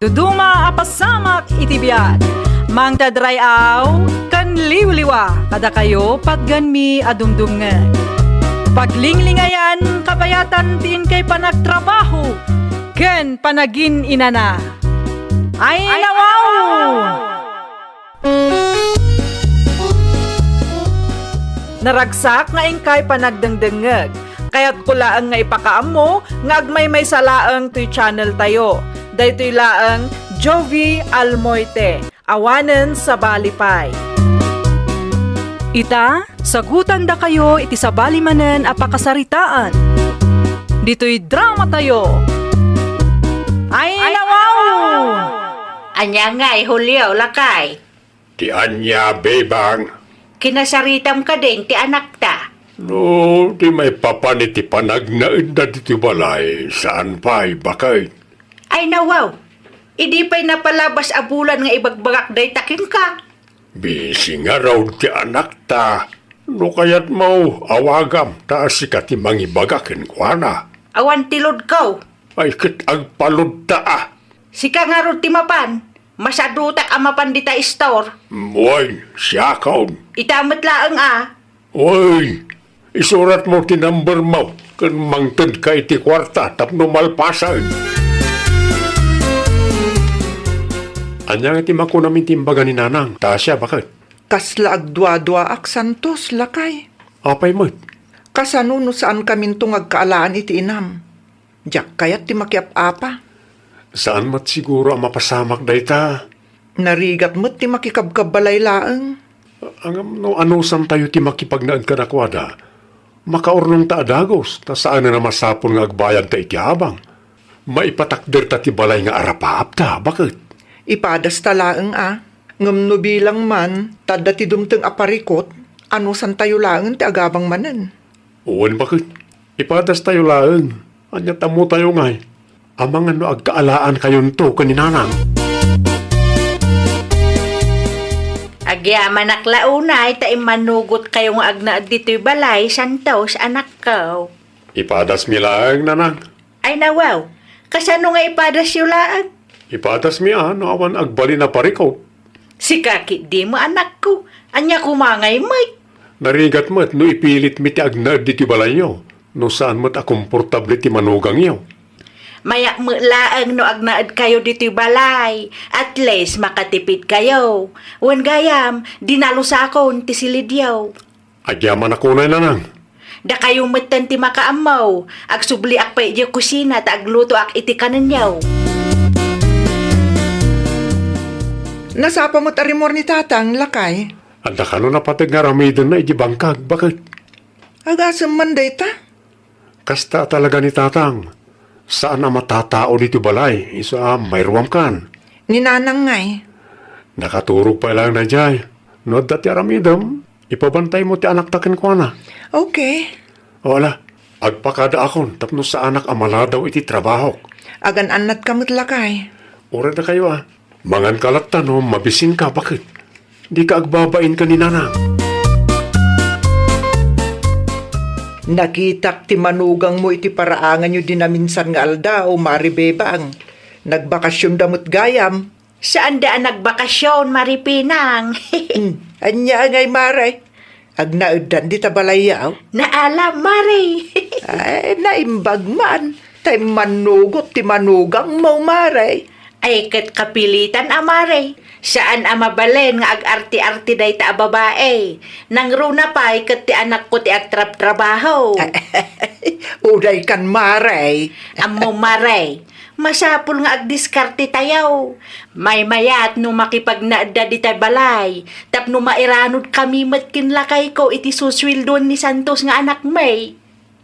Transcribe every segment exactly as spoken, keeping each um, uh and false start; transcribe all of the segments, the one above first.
Duma a pasamak iti biag. Mangted ray-aw ken liwliwa kadakayo patgenmi a dumdumngeg. Paglinglingayan kabayatan ti inkay panagtrabaho ken panagin-inana. Ay, nawaw! Naragsak nga inkay panagdengdengngeg. Kayatko laeng nga ipakaammo nga agmaymaysa laeng toy channel tayo. Daytoy laeng Jovi Almoite, awanen sabali pay. Ita, sagutandakayo iti sabali manen a pakasaritaan. Ditoy drama tayo. Ay, nawaw! Ania ngay, Julio, lakay? Ti ania, Bebang? Kinasaritam kadin ti anakta? No, ti maipapan iti panagnaedda ditoy balay, saan pay, baket? Ay, nawaw. Idi pay napalabas a bulan nga ibagbagak dayta kenka. Bisi ngarud ti anakta. No kayatmo, awagam, ta sika ti mangibaga kenkuana. Awan ti loadko. Ay, ket agpa-loadta a. Sika ngarud ti mapan. Masadutak a mapan dita store. Wen, siakon. Ita met laeng a. Wen, isuratmo ti numbermo ken mangtedka iti kuarta tapno malpasen. Ania nga ti makunam iti imbaga ni Nanang, Tasia, baket? Kasla agduaduaak, Santos, lakay. Apay met? Kasano no saankaminto nga agkaalaan iti inam? Diak kayat ti makiap-apa. Saan met siguro a mapasamak dayta. Narigat met ti makikabkabbalay laeng. Ngem no anusantayo ti makipagnaed kadakuada, makaurnongta a dagus, ta saanen a masapul nga agbayadta iti abang. Maipatakderta ti balay nga arapaapta, baket? Ipadasta laeng a. Ngem no bilang man, ta adda ti dumteng a parikut, anusantayo laeng ti agabang manen. Wen, baket. Ipadastayo laeng. Ania ti ammotayo ngay? Amangan no agkaalaankayo ken ni Nanang. Agyamanak la unay ta immannugotkayo nga agnaed ditoy balay, Santos, anakko. Ipadasmi laeng, Nanang. Ay, nawaw, kasano nga ipadasyo laeng? Ipadasmi a no awan agbalin a parikut. Sika ketdin, anakko, ania koma ngay met? Narigat met no ipilitmi ti agnaed ditoy balayyo, no saan met a komportable ti manugangyo. Mayak met laeng no agnaedkayo ditoy balay, at least makatipidkayo. Wen gayam, dinalusakon ti silidyo. Agyamanak unay, Nanang. Dakayo metten ti makaammo. Agsubliak pay idiay kusina ta aglutoak iti kanenyo. Nasapa met a rimmuar ni Tatang, lakay. Adda kano napateg nga aramidenna idiay bangkag, baket? Agasem man dayta? Kasta talaga ni Tatang. Saan a matatao ditoy balay, isu a mairuam kan. Ni Nanang ngay? Nakaturog pay laeng daydiay. No adda ti aramidem, ipabantaymo ti anakta kenkuana. Okay. O, ala, agpakadaakon tapno saanak a maladaw iti trabahok. Agan-annatka met, lakay. Uray dakayo a. Manganka latta no mabisinka, baket? Dika agbabain ken ni Nanang. Nakitak ti manugangmo iti paraanganyo di naminsan nga aldaw, Mari Bebang. Nagbakasionda met gayam. Saanda a nagbakasion, Mari Pinang. Hmm, ania ngay, Mari? Agnaeddan dita balayyo? Naalam, Mari. Ay, naimbag man. Ta immannugot ti manugangmo, Mari. Ay, ket kapilitan a, Mari. Saan a mabalin nga agarte-arte dayta a babai. Nangruna pay ket ti anakko ti agtrabtrabaho. Uray kan, Mari. Ammo, Mari. Masapul nga agdiskarte tayo. Maymayat no makipagnaedda dita balay, tapno mairanudkami met ken lakayko iti susueldoen ni Santos nga anakmi.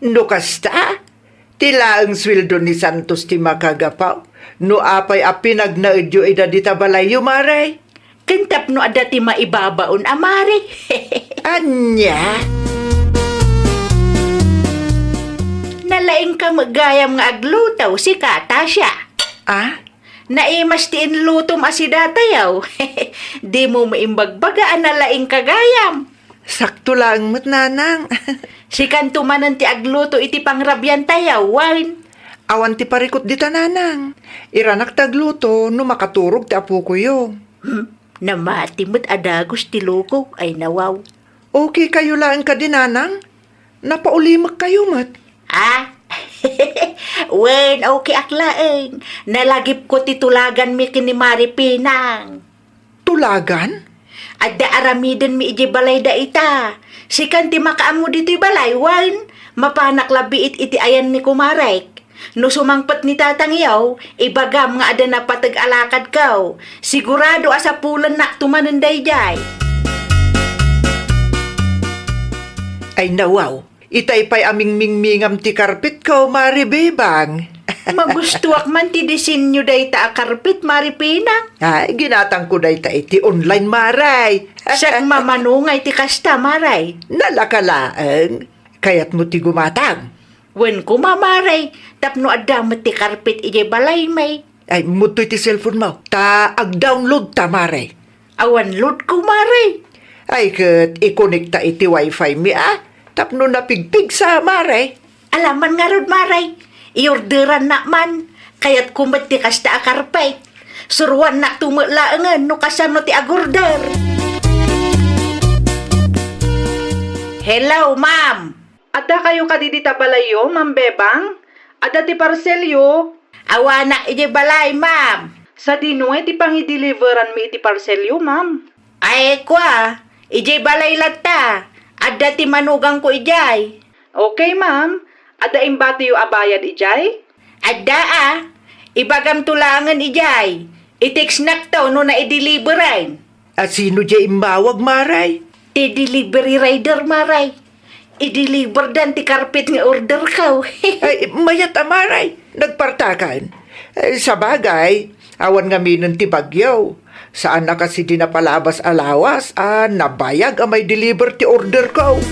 No kasta, ti laeng sueldo ni Santos ti makagapu no apay a pinagnaedyo ida dita balayyo, Mari. Ken tapno adda ti maibabaon a, Mari. Ania? Nalaingka met gayam nga agluto, sika, Tasia. Ah? Naimas ti inlutom a sidatayo. Dimo maimbagbaga a nalaingka gayam. Sakto laeng met, Nanang. Sikanto manen ti agluto iti pangrabiantayo, wen? Awan ti parikut dita, nanang. Iranak ti agluto no makaturog ti apokoyo. Hmm, namati met a dagus ti lukok, ay nawaw. Okay kayo laeng kadi, nanang? Napaulimek kayo met. Ah? Wen, okay ak laeng. Nalagipko ti tulaganmi ken ni Mari Pinang. Tulagan? Adda aramidenmi idiay balay dayta. Sikan ti makaammo ditoy balay, wen? Mapanak la biit iti ayan ni kumarek. No sumangpet ni tatangyo, ibagam nga adda napateg a lakadko. Sigurado a sapulennak to manen daydiay. Ay nawaw, itay pay a mingmingmingam ti karpetko, Mari Bebang. Magustuak man ti disenyo dayta a karpet, Mari Pinang. Ay, ginatangko dayta iti online, Maray. Siak mamano nga iti kasta, Maray. Nalaka laeng. Kayatmo ti gumatang? Wen koma, Maray, tapno adda met ti karpet idiay balaymi. Ay, mudtoy ti cellphone mo. Ta ag-download ta, Maray. Awan load ko, Maray. Ay, ket ikonekta iti wifi mi, a? Tapno napigpigsa, Maray. Alaman ngarud, Maray. Iorderannak man. Kayatko met ti kasta a karpet. Suroannakto met laengen no kasano ti agorder. Hello, ma'am. Adda kayo kadi dita balayyo, Ma'am Bebang? Adda ti parcelyo? Awanak idiay balay, ma'am. Sadino ngay ti pangideliveranmi iti parcelyo, ma'am? Ay, kua, idiay balay latta. Adda ti manugangko idiay. Okay, ma'am. Adda imbatiyo a bayad idiay? Adda a. Ibagamto laengen idiay. I-textnakto no naideliveran. A sino diay immawag, Maray? Ti delivery rider, Maray. I-deliverdan ti karpet nga orderko. Ay, mayat a, Maray. Nagpartakan. Eh, sabagay, awan ngaminen ti bagyo. Saan a kasi di napalabas a lawas a nabayag a maideliver ti orderko.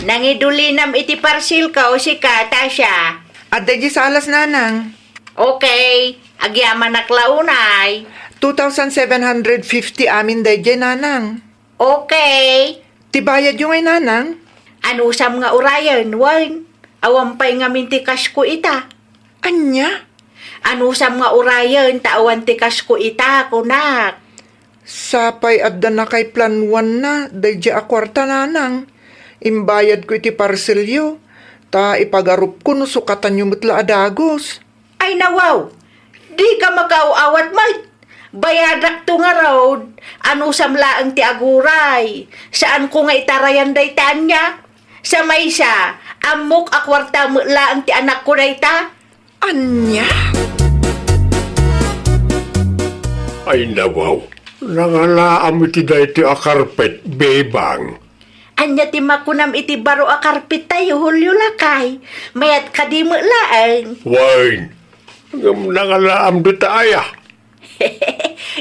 Nangidulinam iti parcelko, sika, Tasha. Adda di salas, nanang. Okay, agyamanak la unay. Two thousand seven hundred fifty amin daydiay, nanang. Okay. Ti bayadyo ngay, nanang? Anusam nga urayen, wen? Awan pay ngamin ti cashko ita. Ania? Anusam nga urayen ta awan ti cashko ita, kunak. Sapay adda nakaiplanuanna daydiay a kuarta, nanang. Imbayadko iti parcelyo, ta ipagarupko no sukatanyo met la a dagus. Ay nawaw, dika makaaw-awat met. Bayadakto ngarud, anusam laeng ti aguray. Saanko nga itarayan dayta ania? Sa maysa, ammok a kuarta met laeng ti anakko dayta. Ania? Ay nawaw, nangalaam iti daytoy a karpet, Bebang. Ania ti makunam iti baro a karpet tayo, Julio, lakay? Mayat kadi met laeng? Wen, ngem nangalaam dita aya.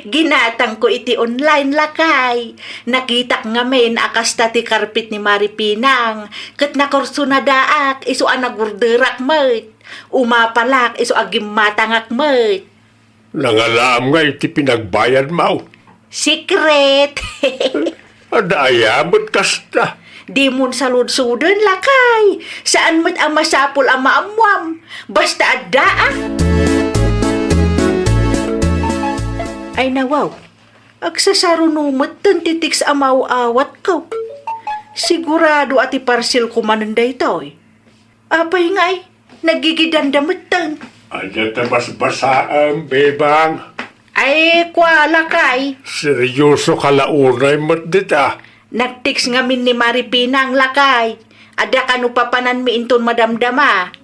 Ginatangko iti online, lakay. Nakitak ngamin a kasta ti karpet ni Mari Pinang, ket nakursunadaak isu a nagorderak met. Umapalak isu a gimmatangak met. Nangalaam ngay ti pinagbayadmo? Secret! Adda aya met kasta? Dimon saludsoden, lakay. Saan met a masapul a maammuam. Basta adda, a. Ay nawaw, agsasaruno metten ti text a maaw-awatko. Sigurado a ti parcelko manen daytoy. Apay ngay, nagigidanda metten. Ania ta basbasaem, Bebang? Ay, kua, lakay. Seryosoka la unay met dita? Nag-text ngamin ni Mari Pinang, lakay. Adda kano papananmi inton madamdama.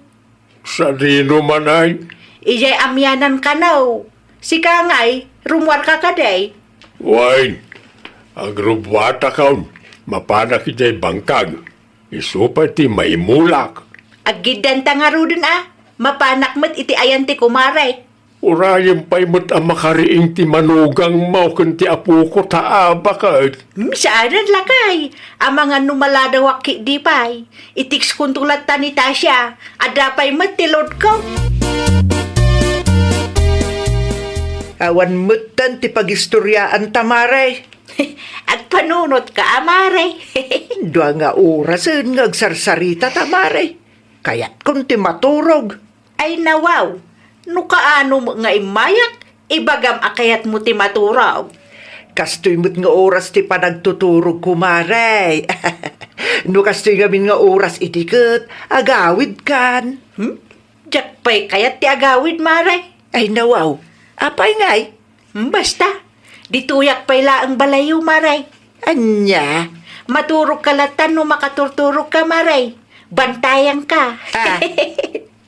Sadino man ay? Idiay amianan kano. Sika ngay, rummuarka kadi? Wen, agrubbuatakon. Mapanak idiay bangkag. Isu pay ti maimulak. Aggiddanta ngaruden a, mapanak met iti ayan ti kumarek. Urayem pay met a makariing ti manugangmo ken ti apoko ta abaket. Hmm, saanen lakay. Amangan no maladawak ketdi pay. I-textkonto latta ni Tasha. Adda pay met ti loadko. Awan metten ti pagistoriaanta, Mare. Agpanunotka a, Mare. Dua nga orasen nga agsarsarita ta, Mare. Kayatkon ti maturog. Ay nawaw, no kaano met nga immayak, ibagam a kayatmo ti maturog. Kastoy met nga oras ti panagtuturogko, Mare. No kastoy ngamin nga oras idi ket agawidkan. Hmm? Diak pay kayat ti agawid, Mare. Ay nawaw, apay ngay? Hmm, basta, ditoyak pay laeng balayyo, Mare. Ania? Maturogka latta no makaturturogka, Mare. Bantayanka. Ah.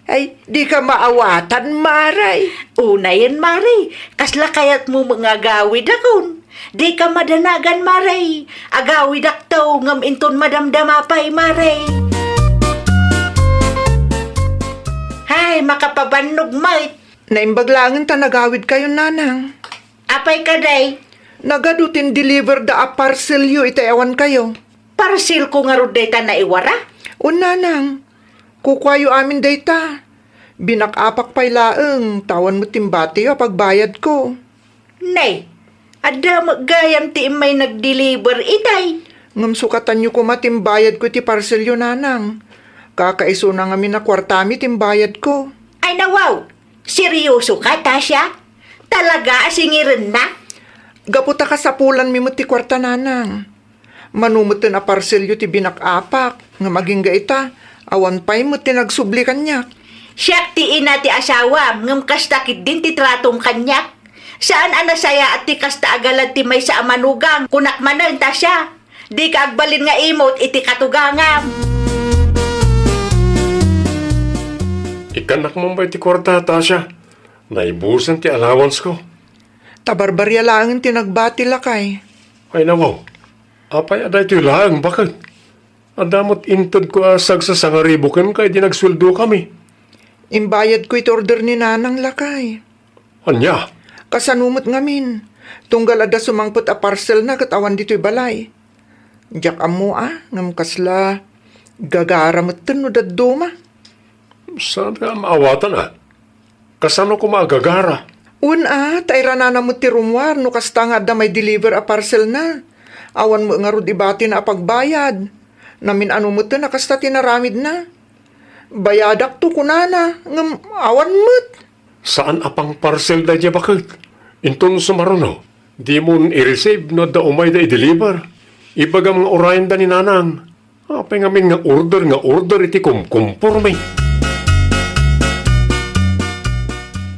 Ay, dika maawatan, Mare. Unayen, Mare. Kasla kayatmo nga agawidakon. Dika madanagan, Mare. Agawidakto, ngem inton madamdama pay, Mare. Hay, makapabannog met. Naimbag laengen ta nagawidkayon, Nanang. Apay kadi? Nagadu ti in-deliver da a parcelyo itay awankayo. Parcelko ngarud dayta naiwara? Wen, Nanang. Kukuayo amin dayta. Binak-apak pay laeng, ta awan met ti imbatiyo a pagbayadko. Nay, adda met gayam ti immay nag-deliver itay. Ngem sukatanyo koma ti imbayadko iti parcelyo, Nanang. Kakaisuna ngamin a kuartami ti imbayadko. Ay nawaw, seryosoka, Tasha? Talaga a singirenna? Gapu ta kasapulanmi met ti kuarta, Nanang. Mano metten a parcelyo ti binak-apak, ngem agingga ita, awan pay met ti nagsubli kaniak. Siak ti ina ti asawam, ngem kasta ketdin ti tratom kaniak. Saan a nasayaat ti kasta a galad ti maysa a manugang, kunak manen, Tasha. Dika agbalin nga imut iti katugangam. Ikkannak man pay ti kuarta, Tasha. Naibusen ti allowance-ko. Ta barbaria laengen ti nagbati, lakay. Ay, nawaw. Apay a daytoy laeng, baket? Adda met intedko a sagsasangaribu kenka idi nagsueldokami. Imbayadko iti order ni Nanang, lakay. Ania? Kasano met ngamin? Tunggal adda sumangpet a parcelna ket awan ditoy balay. Diak ammo a, ngem kasla gagara metten no dadduma. Saanka a maawatan a? Kasano koma a gagara? Wen a, ta iranana met ti rummuar no kasta nga adda mai-deliver a parcelna. Awan met ngarud ibatina a pagbayad. Namin-ano metten a kasta ti naramidna. Bayadakto, kunana, ngem awan met. Saan a pangparcel daydiay, baket? Inton sumaruno, dimon i-receive no adda umayda i-deliver. Ibagam nga urayenda ni Nanang. Apay ngamin nga order nga order iti kumkumpormi?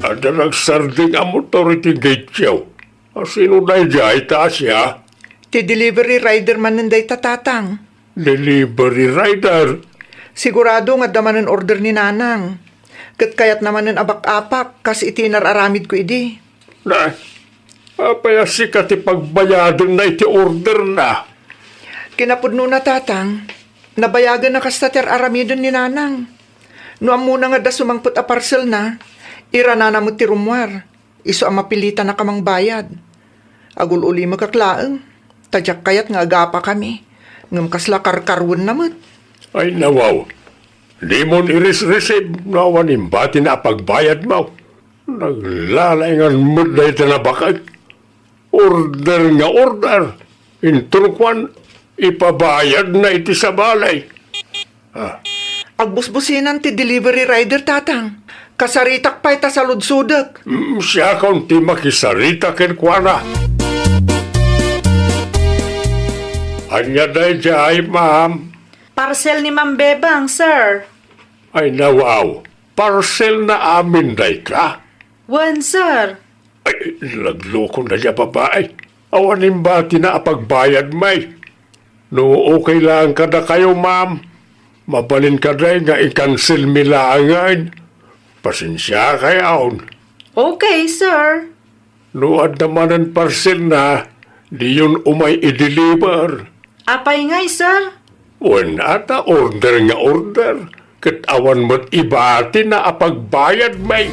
Adda nagsardeng a motor iti gate-yo. A, sino daydiay, Tasha? Ti delivery rider manen dayta, Tatang. Delivery rider? Sigurado nga adda manen order ni Nanang. Ket kayatna manen a bak-apak kas iti inar-aramidko idi. Na, apay a sika ti pagbayadenna iti orderna? Kinapudnona, Tatang, nabayagen a kasta ti ar-aramiden ni Nanang. No ammona nga adda sumangpet a parcelna, iranana met ti rummuar. Isu a mapilitan a ka mangbayad. Agul-ulimekak laeng, ta diak kayat nga agapakami, ngem kasla karkaruenna met. Ay, nawaw. Dimon i-receive no awan imbatina a pagbayadmo. Naglalaingan met dayta a baket. Order nga order. Inton kuan, ipabayadna iti sabali. Ah. Agbusbusinan ti delivery rider, Tatang. Kasaritak pay ta saludsodek. Mm, siakon ti makisarita kenkuana. Ania daydiay, ma'am? Parcel ni Ma'am Bebang, sir. Ay, nawaw. Parcel na amin dayta? Wen, sir. Ay, nagloko na dia babai. Awan imbatina a pagbayad, may. No okay lang kadakayo, ma'am, mabalin kadi nga i-cancel mi laengen. Pasensiakayon. Okay, sir. No adda manen parcel na, diyon umay i-deliver. Apay ngay, sir? Wen, ata order nga order, ket awan met ibatina a pagbayad, may.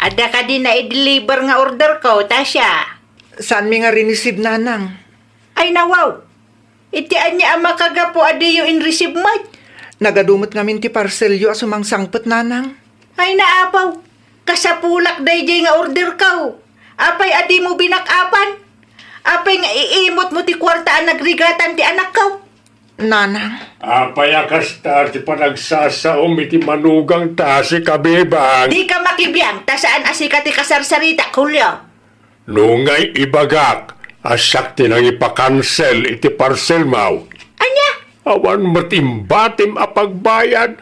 Adda kadi na i-deliver nga order ko, Tasha? Saanmi nga rinisib, Nanang. Ay, nawaw! Iti ania a makagapu a diyo in-receive met? Nagadu met ngamin ti parcelyo a sumangsangpet, Nanang. Ay, naapaw! Kasapulak daydiay nga order ko. Apay a dimo binak-apan? Apay nga iimot mo ti kuarta a nagrigatan ti anak ko? Nanang. Apay a kasta ti panagsasaom iti manugangta, sika, Bebang? Dika makibiang, ta saan a sika ti kasarsaritak, Julio. Nungay ibagak a siak ti nangipakansel iti parselmo. Ania? Awan met imbatim a pagbayad.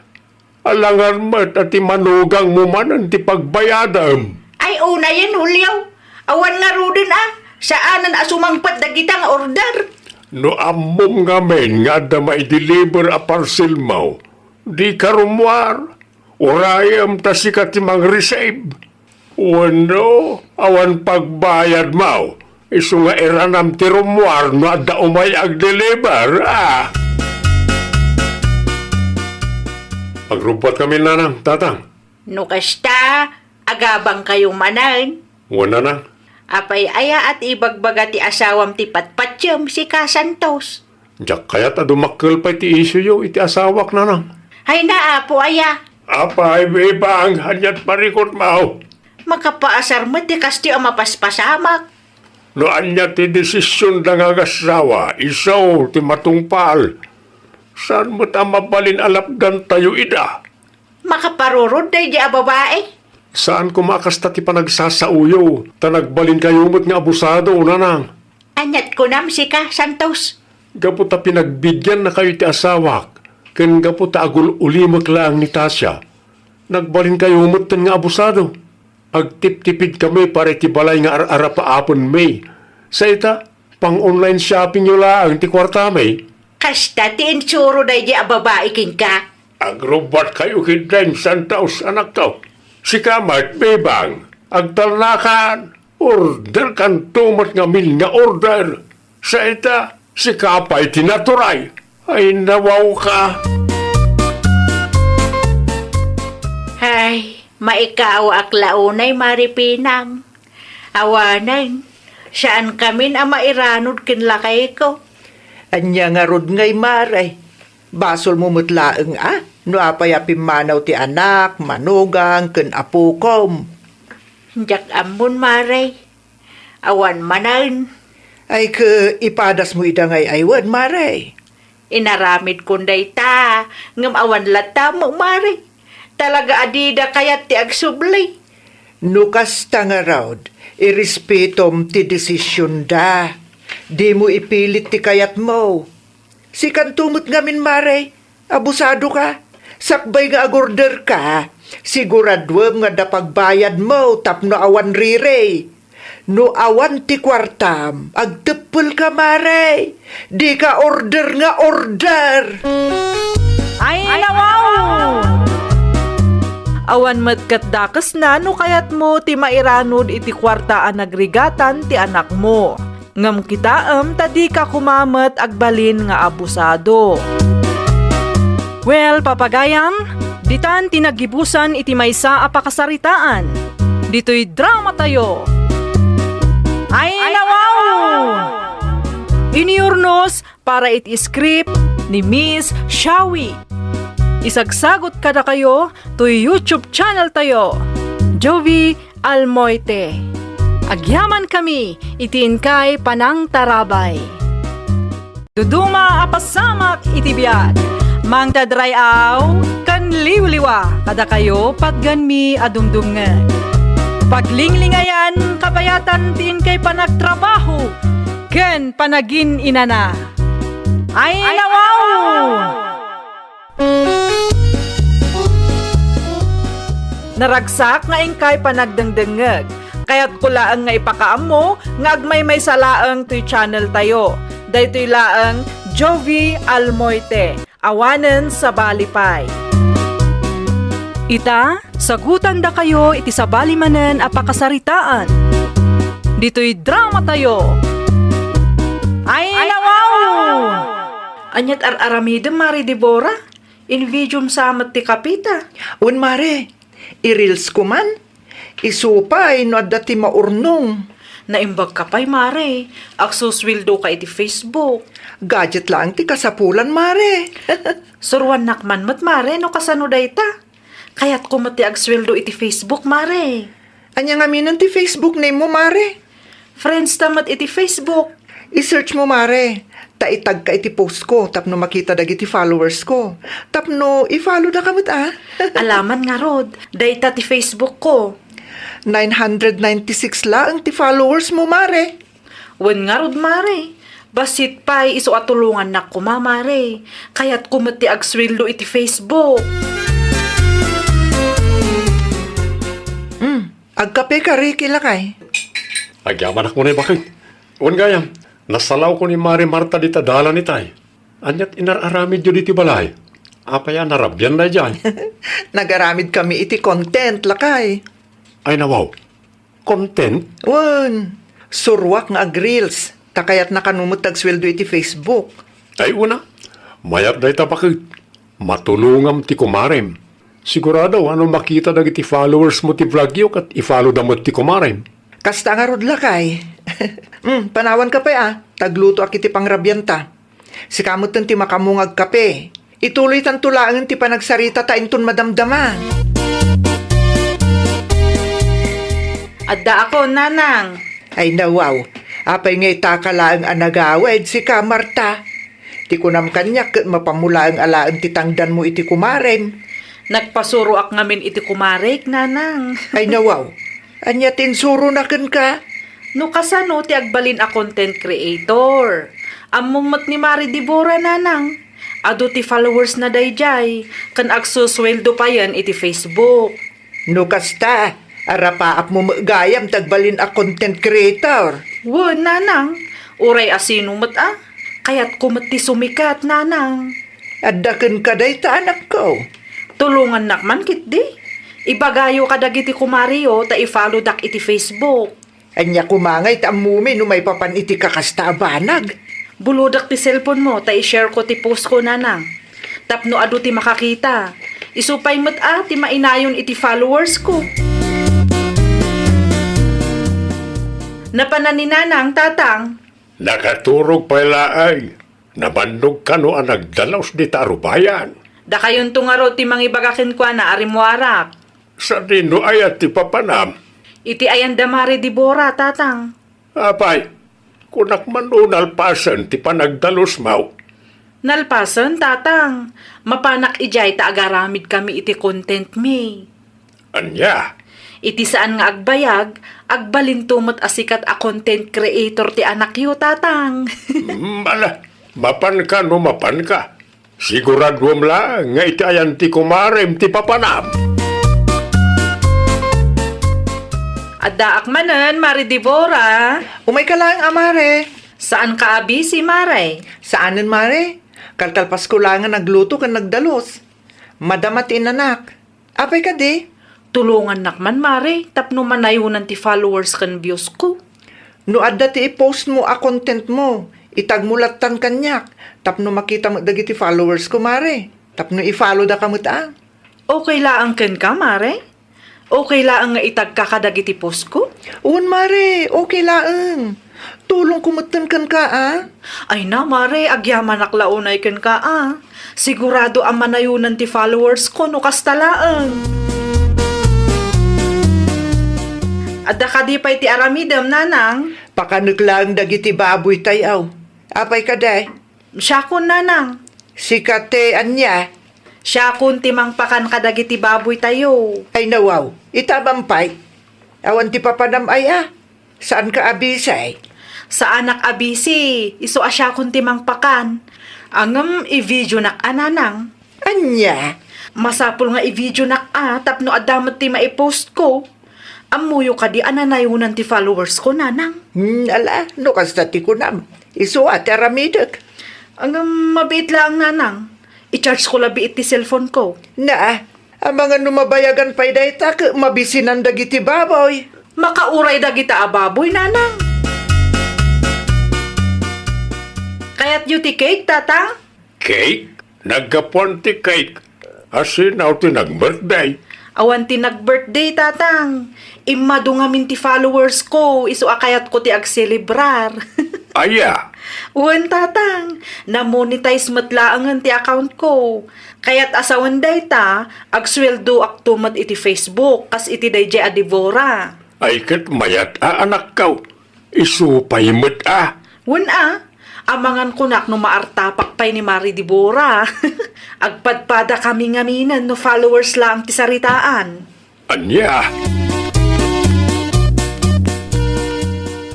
Alangan met a ti manugangmo manen ti pagbayadem. Ay, unayen, Julio. Awan ngaruden a. Saanen a sumangpet dagita nga order. No ammom ngamin nga adda maideliver a parselmo, dika rummuar. Urayem ta sika ti mangreceive. Wenno, awan pagbayadmo, isu nga iranam ti rummuar no adda umay agdeliver, a? Agrubbuatkami, Nanang, Tatang. No kasta, agabangkayo manen. Wen, Nanang. Apay aya a ti ibagbaga ti asawam ti patpatiem, sika, Santos? Diak kayat a dumakkel pay ti isioyo iti asawak, Nanang. Ay, naapo aya. Apay, Bebang, aniat parikutmo? Makapaasar met ti kastoy a mapaspasamak. No ania ti desisionda nga agassawa, isu ti matungpal. Saan met a mabalin a lapdantayo ida? Makaparurod daydi a babai? Saan koma a kasta ti panagsasaoyo, ta nagbalinkayo met nga abusado, Nanang. Aniat kunam, sika, Santos? Gapu ta pinagbidiannakayo iti asawak, ken gapu ta agul-ulimek laeng ni Tasia, nagbalinkayo metten nga abusado. Agtiptipidkami para iti balay nga ar-arapaapenmi. Sa ita, pang-online shoppingyo laeng ti kuartami. Kasta ti insuro daydi a babai kenka. Agrubbuatkayo ketdin, Santos, anakko. Sika met, Bebang, agtalnakan. Orderkanto met ngamin nga order. Sa ita, sika pay ti naturay. Ay, nawawka. Ay, maikawaak la unay, Mari Pinang. Awanen, saankamin a mairanod ken lakayko. Ania ngarud ngay, Mare? Basolmo met laeng a no apay a pimmanaw ti anak, manugang, ken apokom. Diak ammon, Mare. Awan manen. Ay, ket ipadasmo ida ngay ay wen, Mare? Inaramidkon dayta, ngem awan latta met, Mare. Talaga a dida kayat ti agsubli. No kasta ngarud, irespetom ti desisionda. Dimo ipilit ti kayatmo. Sikanto met ngamin, Mare, abusadoka. Sakbay nga agorderka, siguraduem nga adda pagbayadmo tapno awan riri. No awan ti kuartam, agteppelka, Mare. Dika order nga order. Ay, nawaw! Awan met ket dakesna no kayatmo ti mairanod iti kuarta a nagrigatan ti anakmo. Ngem kitaem ta dika koma met agbalin nga abusado. Well, papagayam, ditan ti nagibusan iti maysa a pakasaritaan. Ditoy dramatayo. Ay, nawaw! Iniurnos para iti script ni Miss Shawi. Isagsagot kadakayo toy YouTube channel tayo, Jovi Almoite. Agyamankami iti inkay panangtarabay. Duduma a pasamak iti biag. Mangtadray-aw ken liwliwa kadakayo patgenmi a dumdumngeg. Paglinglingayan kabayatan ti inkay panagtrabaho ken panagin-inana. Ay, nawaw! Naragsak nga inkay panagdengdengngeg. Kayatko laeng nga ipakaammo nga agmaymaysa laeng toy channel tayo. Daytoy laeng Jovi Almoite. Awanen sabali pay. Ita, sagutandakayo iti sabali manen a pakasaritaan. Ditoy dramatayo. Ay, nawaw! Aniat ar-aramidem, Mare Deborah? Invidiom sa met ti kapita. Wen, Mare, i-reels ko man. Isu pay no adda ti maurnong. Naimbag ka pay, Mare. Agsusweldo ka iti Facebook. Gadget laeng ti kasapulan, Mare. Suroannak man met, Mare, no kasano dayta. Kayatko met ti agsweldo iti Facebook, Mare. Ania ngaminen ti Facebook name mo, Mare? Friends ta met iti Facebook. I-search mo, Mare. Ta itagka iti post ko tapno makita dagiti followers ko. Tapno i-follow da ka met, ah. Alaman ngarud, dayta ti Facebook ko. Nine hundred ninety-six laeng ti followers mo, Mare. Wen ngarud, Mare. Bassit pay isu a tulongannak koma, Mare. Kayatko met ti agsueldo iti Facebook. Hmm, agkape ka, Ricky, lakay. Agyamanak mo ni bakit? Wen gayam, nasalawko ni Mare Marta dita dalan itay. Aniat inar-aramidyo diti balay? Apay a narabian daydiay? Nagaramid kami iti content, lakay. Ay, nawaw. Content? Wen, suruak nga ag-reels. Ta kayatna kano met agsueldo iti Facebook. Ay, una, mayat dayta bakit. Matulongam ti kumarem. Sigurado a no makita dagiti followers mo ti vlog yo ket i-follow da met ti kumarem. Kasta ngarud, lakay. Hmm, panawan ka pay, ah. Taglutoak iti pangrabianta. Sika metten ti makammo nga agkape. Ituloytanto laengen ti panagsarita ta inton madamdama. Addaakon, Nanang. Ay, nawaw. Apay nga itaka laeng a nagawid, sika, Marta? Ti kunam kaniak ket mapanmo laeng alaen ti tangdanmo iti kumarem. Nagpasuroak ngamin iti kumarek, Nanang. Ay, nawaw. Ania ti insurona kenka? No kasano ti agbalin a content creator? Ammom met ni Mare Debora, Nanang. Adu ti followers na daydiay, ken agsusueldo payen iti Facebook. No kasta, arapaapmo met gayam ti agbalin a content creator. Wen, Nanang. Uray a sino met a, kayatko met ti sumikat, Nanang. Adda kenka dayta, anakko. Tulongannak man ketdi. Ibagayo kadagiti kumareyo ta i-followdak iti Facebook. Ania koma ngay ti ammomi no maipapan iti kakasta a banag? Bulodek ti cellphone mo ta i-share ko ti post ko, Nanang. Tapno adu ti makakita. Isu pay met a ti mainayon iti followers ko. Napanan ni Nanang, Tatang. Nakaturog pay laeng. Nabannog kano a nagdalos dita a rubayan. Dakayonto ngarud ti mangibaga kenkuana a rimmuarak. Sadino aya ti papanam? Iti ayan da Mare Debora, Tatang. Apay, kunak man no nalpasen ti panagdalos mo. Nalpasen, Tatang. Mapanak idiay ta agaramid kami iti content mi. Ania? Iti saan nga agbayag, agbalinto met a sikat a content creator ti anakyo, Tatang. Mm, ala, mapanka no mapanka. Siguraduem la nga iti ayan ti kumarem ti papanam. Addaak manen, Mare Debora. Umay ka laeng, a, Mare. Saan ka a busy, Mare? Saanen, Mare. Kalkalpasko laeng nga nagluto ken nagdalos. Madama ti inanak. Apay kadi? Tulongannak man, Mare, tapno manayonan ti followers ken views ko. No adda ti i-post mo a content mo, itag mo lattan kaniak, tapno makita met dagiti followers ko, Mare. Tapno i-follow da ka met a. Okay laeng kenka, Mare? Okay laeng nga itagka kadagiti post ko? Wen, Mare, okay laeng. Tulongko metten kenka, a? Ay na, Mare, agyamanak la unay kenka, a. Sigurado a manayonan ti followers ko no kasta laeng. Adda kadi pay ti aramidem, Nanang? Pakanek laeng dagiti baboy tayo. Apay kadi? Siakon, Nanang. Sika ti ania? Siakon ti mangpakan kadagiti baboy tayo. Ay, nawaw, ita man pay. Awan ti papanam aya. Saan ka a busy? Saanak a busy. Isu a siakon ti mangpakan. Ngem i-videonak a, Nanang. Ania? Masapul nga i-videonak a tapno adda met ti maipost ko. Ammoyo kadi a nanayonan ti followers ko, Nanang? Hmm, ala, no kasta ti kunam. Isu a ti aramidek. Ngem mabiit laeng, Nanang. I-charge ko labi iti cellphone ko. Na, amangan no mabayagan pay dayta ket mabisinan dagiti baboy. Makauray dagita a baboy, Nanang. Kayatyo ti cake, Tatang? Cake? Naggapuan ti cake. Asino ti nag-birthday? Awan ti nag-birthday, Tatang. Immadu ngamin ti followers ko, isu a kayatko ti agselebrar. Aya? Wen, Tatang. Na-monetize met laengen ti account ko. Kayat a sawen dayta, agsueldoakto met iti Facebook, kas iti daydiay a Debora. Ay ket mayat a anakko. Isu pay met a. Wen a, amangan kunak no maartapak pay ni Mari Debora. Agpadpadakami ngaminen no followers laeng ti saritaan. Ania?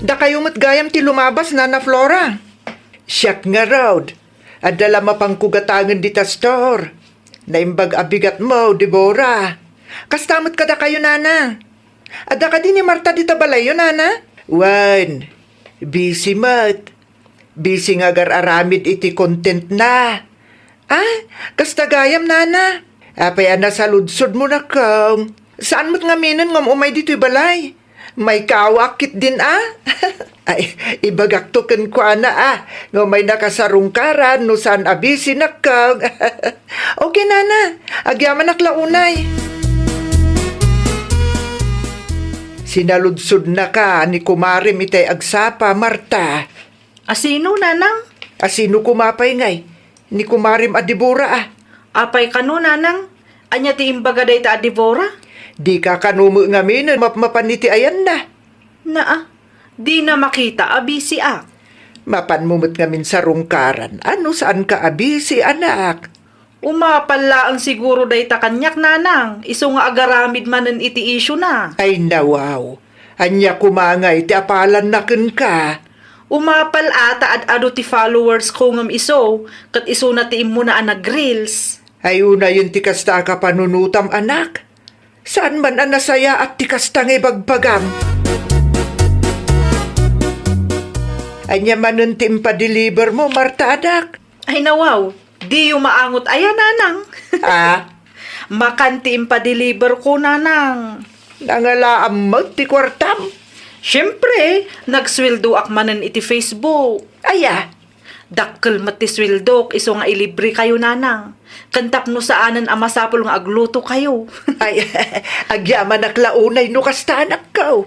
Dakayo met gayam ti lumabas, Nana Flora. Siak ngarud. Adda la mapangko gatangen dita store. Naimbag a bigatmo, Debora. Kasta met kadakayo, Nana. Adda kadi ni Marta dita balayyo, Nana? Wen, busy met. Busy nga agar-aramid iti content na. Ah, kasta gayam, Nana. Apay a nasaludsodmo, nakong? Saan met ngaminen nga um-umay ditoy balay? Maikawak ketdin a? Ay, ibagakto kenkuana a, nga umaynaka sarungkaran no saan a busy, nakong. Okay, Nana. Agyamanak la unay. Sinaludsodnaka ni kumarem itay agsapa, Marta. Asino, Nanang? Asino koma pay ngay? Ni kumarem a Debora a. Apay kano, Nanang? Ania ti imbaga dayta a Debora? Dika kano met ngaminen mapmapan iti ayanna? Naa, dina makita a bisiak. Mapanmo met ngamin sarungkaran a no saanka a bisi, anak. Umapal laeng siguro dayta kaniak, Nanang, isu nga agaramid manen iti isyuna. Ay, nawaw. Ania koma ngay ti apalanna kenka? Umapal a ta ad-adu ti followers ko ngem isu, ket isuna ti immuna a nag-reels. Ay, unayen ti kasta a kapanunotam, anak. Saan man a nasayaat ti kasta nga ibagbagam. Ania manen ti impadeliver mo, Marta, anak? Ay, nawaw, diyo maangot aya, Nanang? Ah? Makan ti impadeliver ko, Nanang. Nangalaam met ti kuartam? Siempre, nagsweldoak manen iti Facebook. Aya? Dakkel met ti sweldok, isu nga ilibre kayo, Nanang. Ken tapno saanen a masapul nga agluto kayo. Ay, agyamanak la unay no kasta, anakko.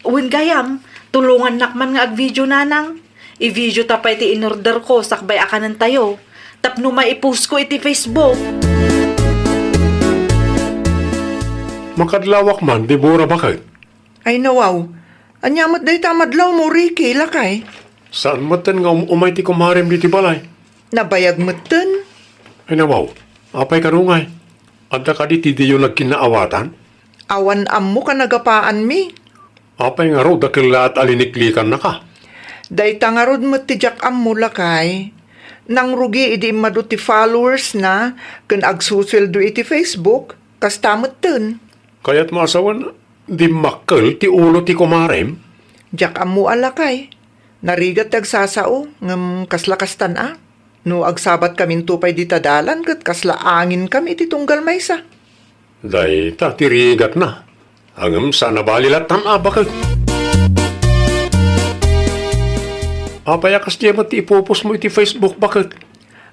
Wen gayam, tulongannak man nga agvideo, Nanang. I-video ta pay ti inorder ko sakbay a kanen tayo, tapno maipost ko iti Facebook. Makadlawak man, Debora, baket. Ay, nawaw. Ania met dayta a madlaw mo, Ricky, lakay? Saan metten nga um-umay ti kumarem ditoy balay? Nabayag metten. Ay, nawaw. Apay kano ngay? Adda kadi ti diyo nagkinaawatan? Awan ammok a nagapaanmi. Apay ngarud a kellaat a liniklikannaka? Dayta ngarud met ti diak ammo, lakay. Nangrugi idi immadu ti followers na ken agsusueldo iti Facebook, kasta metten. Kayatmo a sawen, dimmakkel ti ulo ti kumarem? Diak ammo a, lakay. Narigat ti agsasao, ngem kasla kastan a. No agsabatkaminto pay dita dalan ket kasla anginkami iti tunggal maysa. Dayta ti rigatna. Ngem saan a bali lattan a, baket. Apay a kasdiay met ti ipupos mo iti Facebook, baket?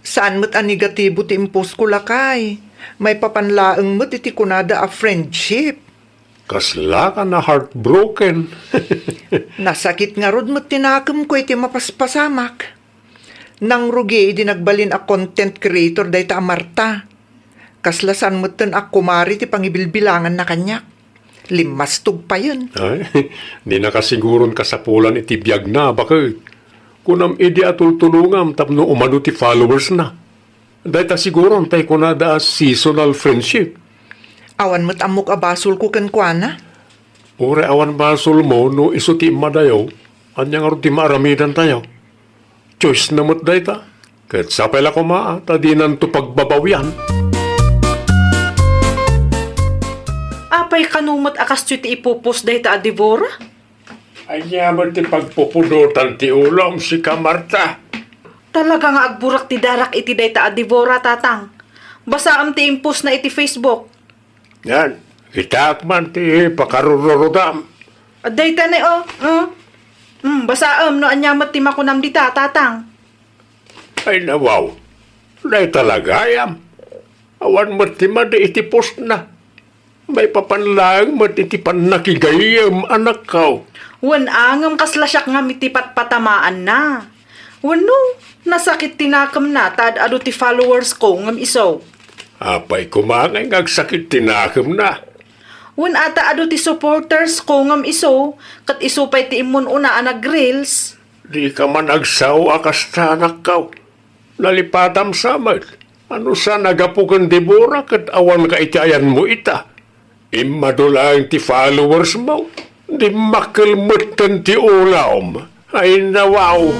Saan met a negatibo ti impostko, lakay. Maipapan laeng met iti kunada a friendship. Kaslaka na heartbroken. Nasakit ngarud met ti nakemko iti mapaspasamak. Nangrugi idi nagbalin a content creator dayta a Marta. Kasla saan metten a kumare ti pangibilbilanganna kaniak. Limmastog payen. Ay, dinaka siguron kasapulan iti biagna, baket. Kunam idi a tultulongam tapno umadu ti followersna. Dayta siguron tay kunada a seasonal friendship. Awan met ammok a basolko kenkuana. Uray awan basolmo no isu ti immadayo, ania ngarud ti maaramidantayo? Choice na met dayta. Ket sapay la koma ta dinanto pagbabawian. Apay kano met a kastoy ti ipupos dayta a Debora? Ania met ti pagpupudotan ti ulom, sika, Marta? Talaga nga agburak ti darak iti dayta a Debora, Tatang. Basaem ti impostna iti Facebook. Yan, kitaak man ti pakarururudam. Dayta ni, oh, oh. Hmm, basaem no ania met ti makunam dita, Tatang. Ay, nawaw. Dayta la gayam. Awan met ti madi iti postna. Maipapan laeng met iti pannakigayyem, anakko. Wen a, ngem kasla siak ngam iti patpatamaanna. Wenno, nasakit ti nakemna ta ad-adu ti followers ko ngem isu. Apay koma ngay nga agsakit ti nakemna? Wen ata adu ti supporters ko ngem isu, ket isu pay ti immun-una a nag-reels. Dika man agsao a kasta, anakko. Nalipatam sa met. Ano sa nagapu ken Debora ket awanka iti ayanmo ita? Immadu laeng ti followers mo. Dimmakkel metten ti ulom. Ay, nawaw.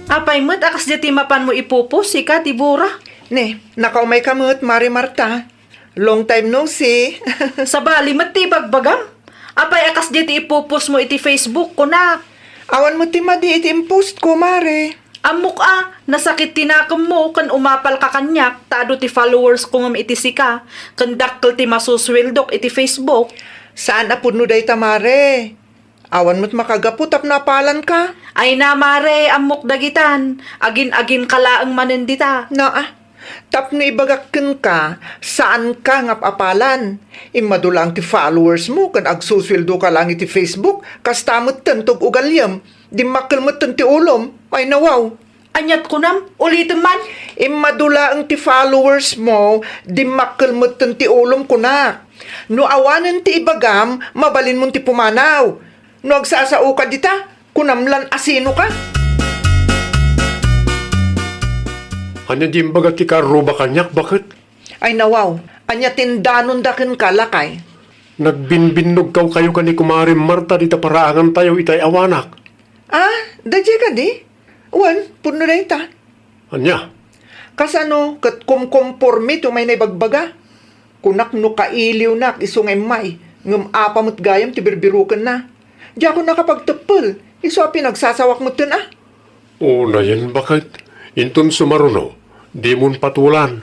Apay met a kasdiay ti mapanmo ipupos, sika, Debora? Ne, nakaumay ka met, Mare Marta. Long time no see. Sabali met ti ibagbagam. Apay a kasdiay ti ipupos mo iti Facebook, kunak? Awan met ti madi iti impost ko, Mare. Ammok a, nasakit ti nakemmo ken umapalka kaniak ta adu ti followers ko ngem iti sika, ken dakkel ti masusueldok iti Facebook. Saan a pudno dayta, Mare. Awan met makagapu tapno apalanka. Ay na, Mare, ammok dagitan. Agin-aginka laeng manen dita. Naa, tapno ibagak kenka, saanka nga apalan. Immadu laeng ti followers mo ken agsusueldoka laeng iti Facebook, kasta metten ti ug-ugaliem. Dimmakkel metten ti ulom. Ay, nawaw. Aniat kunam? Ulitem man. Immadu laeng ti followers mo, dimmakkel metten ti ulom, kunak. No awanen ti ibagam, mabalinmon ti pumanaw. No agsasaoka dita, kunam lan a sinoka. Ania di imbaga ti karruba kaniak, baket? Ay, nawaw, ania ti indanonda kenka, lakay? Nagbinbinnogkaw kayo ken ni Kumare Marta dita paraangantayo itay awanak. Ah, daydiay kadi? Wen, pudno dayta. Ania? Kasano ket kumkompormi ti umay na ibagbaga? Kunak no kailiwnak isu nga immay, ngem apa met gayam ti birbirukenna? Diakon nakapagteppel, isu a pinagsasawak metten a. Unayen, baket. Inton sumaruno, dimon patulan.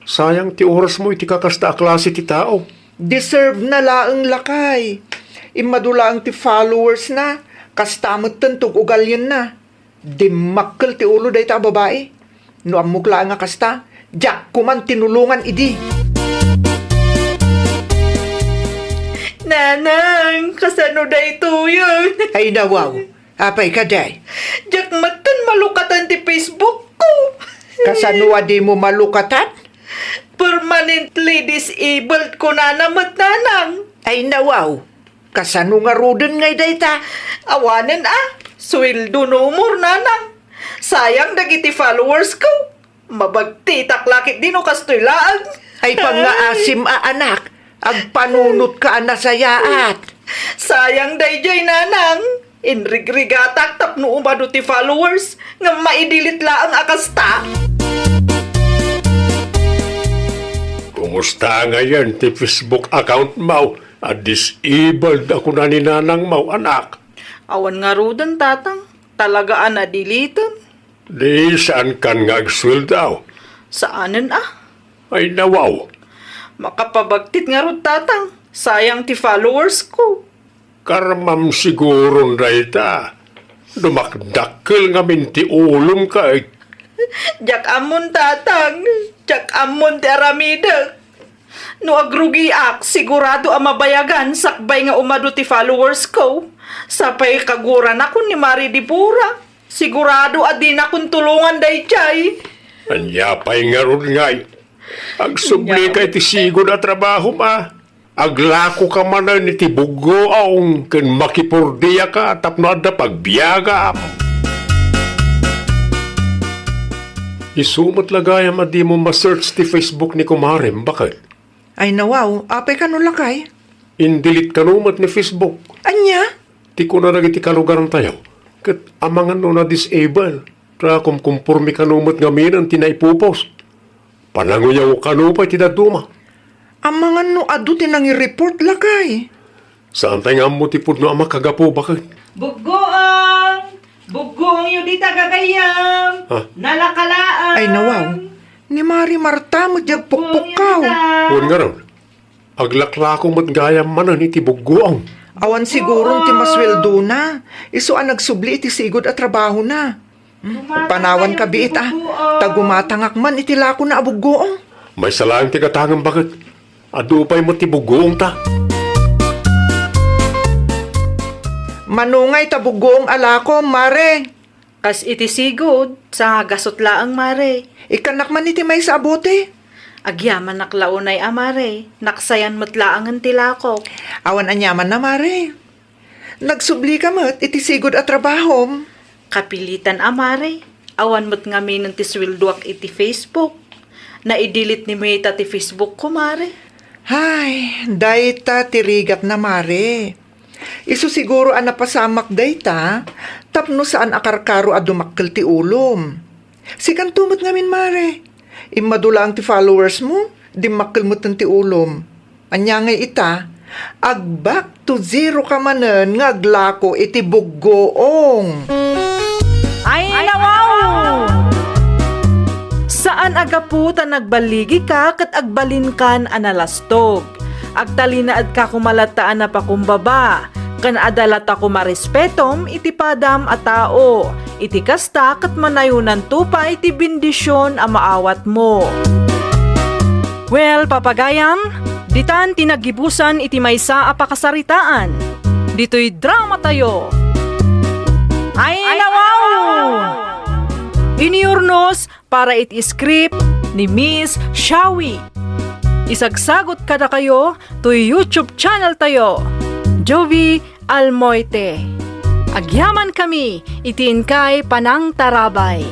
Sayang ti oras mo iti kakasta a klase ti tao. Deserve na laeng, lakay. Immadu laeng ti followers na, kasta metten ti ug-ugalienna. Dimmakkel ti ulo dayta a babai. No ammok laeng a kasta, diak koman tinulongan idi. Nanang, kasano daytoyen? Ay, nawaw. Apay kadi? Diak metten malukatan ti Facebook ko. Kasano a dimo malukatan? Permanently disabled kunana met, nanang. Ay, nawaw. Kasano ngaruden ngay dayta? Awanen a, sueldo no umor, nanang. Sayang dagiti followers ko. Mabagtitak la ketdi no kastoy laeng. Ay, pangngaasim a anak, agpanunotka a nasayaat. Sayang daydiay, nanang. Inrigrigatak tapno umadu ti followers, ngem maidilit laeng a kasta. Kumusta ngayen ti Facebook account mo? A disabled a kuna ni nanang mo, anak. Awan ngaruden, tatang. Talaga a nadiliten. Di saankan nga agsueldo? Saanen a. Ay, nawaw. Makapabagtit ngarud, tatang. Sayang ti followers ko. Karmam siguron dayta. Dumakdakkel ngamin ti ulom ket. Diak ammon, tatang. Diak ammon ti aramidek. No agrugiak, sigurado a mabayagan sakbay nga umadu ti followers ko. Sapay kaguranakon ni Mari Dibura. Sigurado a dinakon tulongan daydiay. Ania pay ngarud ngay? Agsubli ka iti sigud a trabahom a. Aglako ka manen iti buggoang ken makipurdiaka tapno adda pagbiagam. Isu met la gayam a dimo ma-search ti Facebook ni kumarem, baket? Ay, nawaw, apay kano lakay? Indelete kano met ni Facebook. Ania? Ti kuna dagiti kalugarantayo, ket amangan no na-disable, ta kumkumpormi kano met ngaminen ti naipopost. Pananguyaw kano pay ti dadduma. Amangan no adu ti nangi-report, lakay. Saan pay nga ammo ti pudno a makagapu, baket? Buggoang! Buggoangyo dita, gagayyem! Ha? Nalaka laeng! Ay, nawaw. Ni Mari Marta met diay agpukpukkaw. Wen ngarud, aglaklako met gayam manen iti buggoang. Awan siguron ti masueldona. Isu a nagsubli iti sigud a trabahona. Hmm, panawan ka biit a. Ta gumatangak man iti lakona a buggoang. Maysa laeng ti gatangem, baket. Adu pay met ti buggoongta. Mano ngay ta buggoong a lakom, Mare? Kas iti sigud, sangagasut laeng, Mare. Ikkannak man iti maysa a bote. Agyamanak la unay a, mare. Naksayan met laengen ti lakok. Awan aniamanna, mare. Nagsublika met iti sigud a trabahom. Kapilitan a, mare. Awan met ngaminen ti sueldoak iti Facebook. Naidelete ni Meta ti Facebook ko, mare. Hay, dayta ti rigatna, mare. Isu siguro a napasamak dayta tapno saan a karkaro a dumakkel ti ulom. Sikanto met ngamin, mare. Immadu laeng ti followers mo, dimmakkel metten ti ulom. Ania ngay ita? Ag-back to zero ka manen nga aglako iti buggoong. Ay, nawaw! Saan a gapu ta nagballigika ket agbalinkan a nalastog. Agtalinaedka koma latta a napakumbaba, ken adda latta koma respetom iti padam a tao. Iti kasta, ket manayonanto pay ti bendision a maawatmo. Well, papagayam, ditan ti naggibusan iti maysa a pakasaritaan. Ditoy dramatayo. Ay, nawaw! Iniurnos para iti script ni Miss Shawi. Isagsagot kadakayo toy YouTube channel tayo, Jovi Almoite. Agyaman kami iti inkay panangtarabay.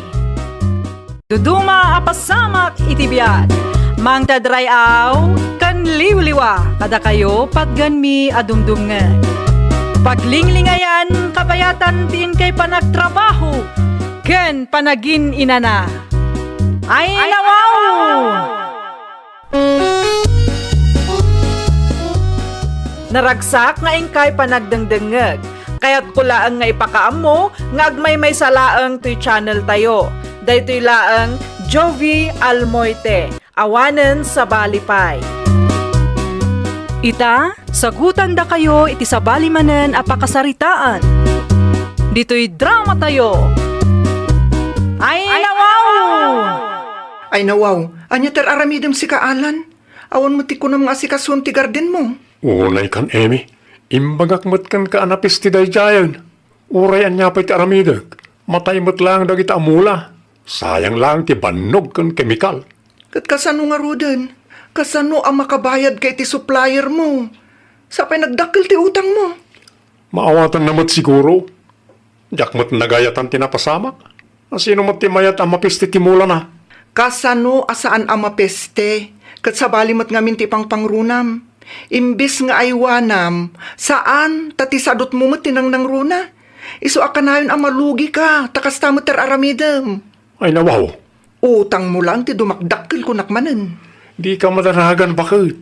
Duduma a pasamak iti biag. Mangdadray-aw ken liwliwa kadakayo patgenmi a dumdumngeg. Paglinglingayan kabayatan ti inkay panagtrabaho ken panagin-inana. Ay, nawaw! Naragsak nga inkay panagdengdengngeg. Kayatko laeng nga ipakaammo nga agmaymaysa laeng toy channel tayo. Daytoy laeng Jovi Almoite, awanen sabali pay. Ita, sagutandakayo iti sabali manen a pakasaritaan. Ditoy dramatayo. Ay, nawaw! Ay, nawaw! Ania ti ar-aramidem sika, Alan? Awan met ti kunam nga asikason ti gardenmo. Unay kan Emi, imbagak met kenka a napeste daydiayen. Uray ania pay ti aramidek, matay met laeng dagita a mula. Sayang laeng ti bannog ken kemikal. Ket kasano ngaruden? Kasano a makabayadka iti suppliermo? Sapay nagdakkel ti utangmo. Maawatanna met siguro. Diak met nagayatan ti napasamak. Asino met ti mayat a mapeste ti mulana? Kasano a saan a mapeste? Ket sabali met ngamin ti pangpangrunam. Imbes nga aywanam, saan, ta ti sadutmo met ti nangnangruna. Isu a kanayon a malugika, ta kasta met ti ar-aramidem. Ay, nawaw. Utangmo laeng ti dumakdakkel kunak manen. Dika madanagan, baket.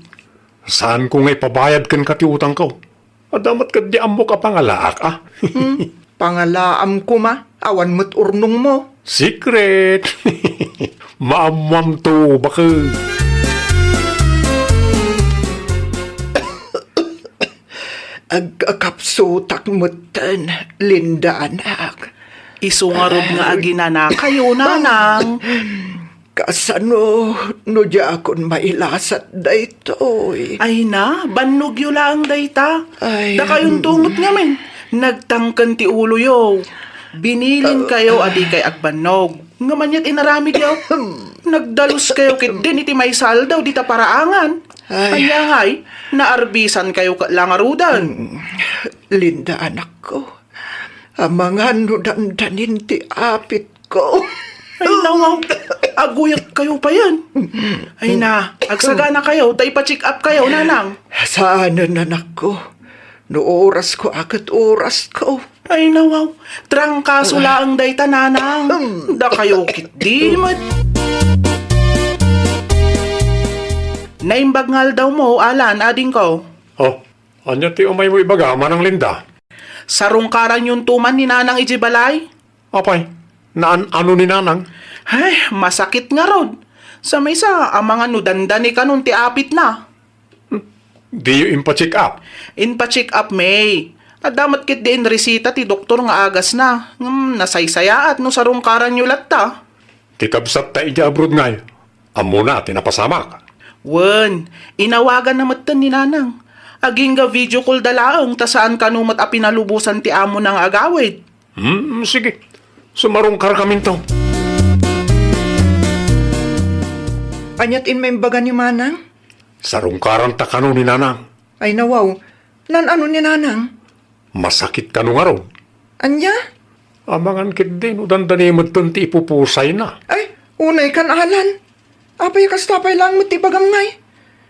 Saanko nga ipabayad kenka ti utangko. Adda met ketdi ammok a pangalaak, a? Hmm, pangalaam koma, awan met urnongmo. Secret! Maammoamto, baket. Agkakapsutak metten, Linda, anak. Isu ngarud nga aginanakayo, nanang. Kasano no diakon mailasat daytoy? Ay na, bannogyo laeng dayta. Ay. Dakayonto met ngamin, nagtangken ti uloyo. Bininkayo a dikay agbannog. Ngem ania't inaramidyo? Nagdaluskayo ketdin iti maysa aldaw dita paraangan. Ay. Ania ngay, naarbisankayo ket la ngaruden? Mm, Linda, anakko, amangan no dandanin ti apitko. Ay, nawaw, aguyekkayo payen. Ay na, agsaganakayo ta ipa-check up kayo, nanang. Saanen, anakko. No orasko a ket orasko. Ay, nawaw, trangkaso laeng dayta, nanang. Dakayo ketdi met. Naimbag nga aldawmo, Alan, adingko. Oh, ania ti umaymo ibaga, Manang Linda? Sarungkaranyonto man ni Nanang idiay balay. Apay, naan-ano ni Nanang? Ay, masakit ngarud. Sa maysa, amangan no dandani kanon ti apitna. Hmm, diyo impa-check up? Impa-check up, May. Adda met ketdi inresita ti doktor nga agasna. Ngem nasaysayaat no sarungkaranyo latta. Ti kabsatta idiay abroad ngay, ammona ti napasamak. Wen, inawaganna metten ni Nanang. Agingga video call da laeng ta saan kano met a pinalubosan ti amona nga agawid. Hmm, sige. Sumarungkarkaminto. Aniat in maimbaga ni Manang? Sarungkaranta kano ni Nanang. Ay nawaw, naan-ano ni Nanang? Masakit kano ngarud? Ania? Amangan ketdi no dandani metten ti ipupusayna. Ay, unay kan Alan. Apay kasta pay lang met ti ibagam ngay?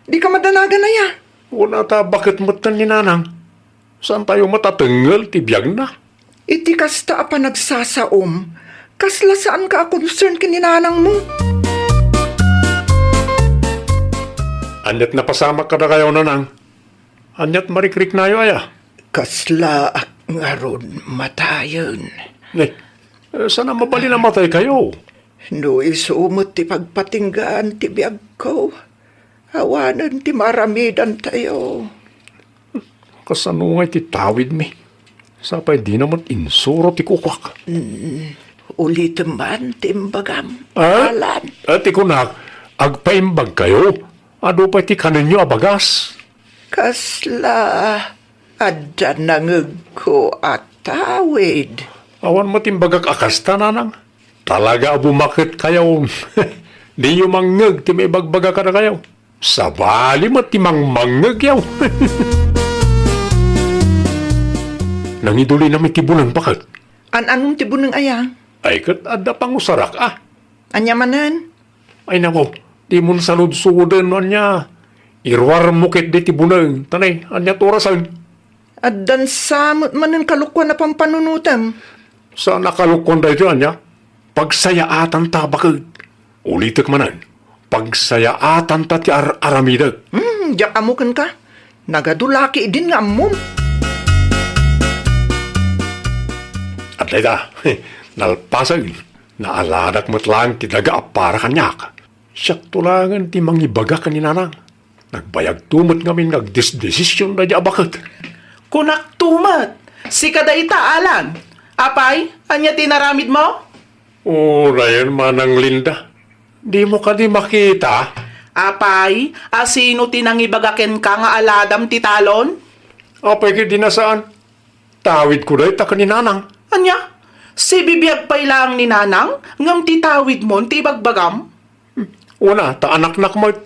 Di ka madanagan aya? Kuna ta baket metten ni Nanang. Saan tayo matatengngel ti biagna? Iti kasta a panagsasaom, kasla saan ka a concern ken ni Nanang mo? Aniat napasamak kadakayo, Nanang? Aniat marikriknayo aya? Kasla ak ngarud matayen. Nay, eh, sana mabalin a matay kayo. No isu met ti pagpatinggaan ti biagko, awanen ti maaramidantayo. Kasano ngay ti tawidmi? Sapay dina met insuro ti kukuak. Mm, ulitem man ti imbagam, Ah? Alan. Ah, ti kunak, agpaimbag kayo. Adu pay ti kanenyo a bagas. Kasla adda nangegko a tawid. Awan met imbagak a kasta, Nanang. Talaga a bumaket kayo. Diyo mangngeg ti maibagbaga kadakayo. Sabali met ti mangmangngeg yaw. Nangidulinam iti buneng, baket. An-anum ti buneng aya? Ay, ket adda pangusarak, a. Ania manen? Ay, nako, di mon saludsuden no ania. Iruarmo ketdi ti buneng. Tanay, ania ti orasen? Addan sa met manen kalukuan a pampanunotem. Saan a kalukuan daytoy, ania? Pagsayaatanta, baket. Ulitek manen, pagsayaatanta ti ar-aramidek. Hmm, diak ammo kenka. Nagadu la ketdin nga ammom. Adda ita, nalpasen, naaladak met laeng ti daga a para kaniak. Siakto laengen ti mangibaga ken ni Nanang. Nagbayagto met ngamin nga agdesdesision daydi a baket. Kunakto met, sika dayta, Alan. Apay, ania ti inaramidmo? Uray, Manang Linda. Dimo kadi makita? Apay, asino ti nangibaga kenka nga aladam ti talon? Apay, ket di na saan. Tawidko dayta ken ni Nanang. Ania? Sibibiag pay laeng ni Nanang, ngem ti tawidmon ti ibagbagam? Una, ta anaknak met.